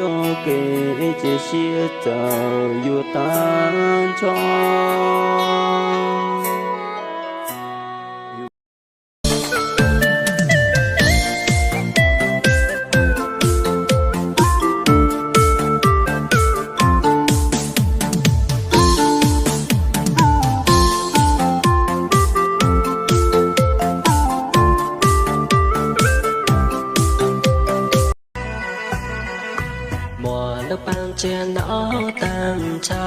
Kev ces siab txawm yuav tag nrho. Muaj lub paj ntsia noj tag nrho,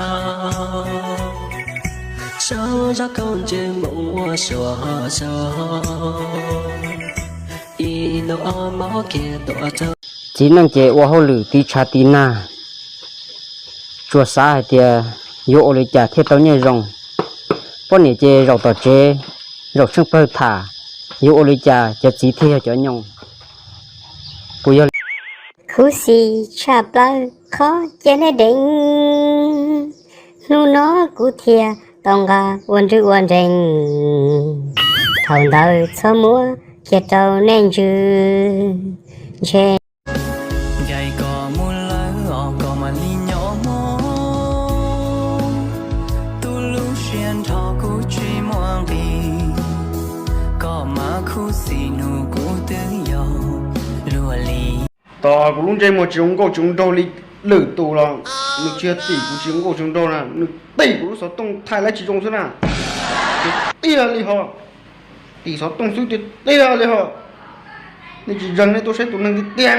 saum zaj koob ntsej muag ua suav zog, ib hnub ob hmos kiag tuaj txog. Txiv neej ces ua hauj lwm tiv tshav tiv nag, tsuas xav hais tias yuav ua li cas thiaj tau nyiaj zoo. Poj niam ces zaum tom tsev, zaum tsheej pawg tham, yuav ua li cas cov txiv thiaj yog cov nyoog. Puas yog li? Khuv xim tshaj plaws qhov cia nej deev, hnub no kuv thiaj tau nqa ua nrwg ua nrees. Thaum ntawd txhob muab kiag rau nej ntsws ntshe. Ncaim koj mus lawm os koj mam li nyob mog, tus lub siab nrho kuv tsis muaj nqis, koj mas khuv xim hnub kuv twb yog luag li. Tos kuv lub ntsej muag tsis zoo nkauj tsis zoo nraug li lwm tus los nws tsis yog tim kuv tsis zoo nkauj tsis zoo nraug na, nws tim kuv lub xov tooj thaij lawv tsis zoo xwb na. Tiag tiag li ho, tim xov tooj xwb tiag tiag li ho. Nej tsis zeeg nej tuaj saib tus neeg tiag tiag.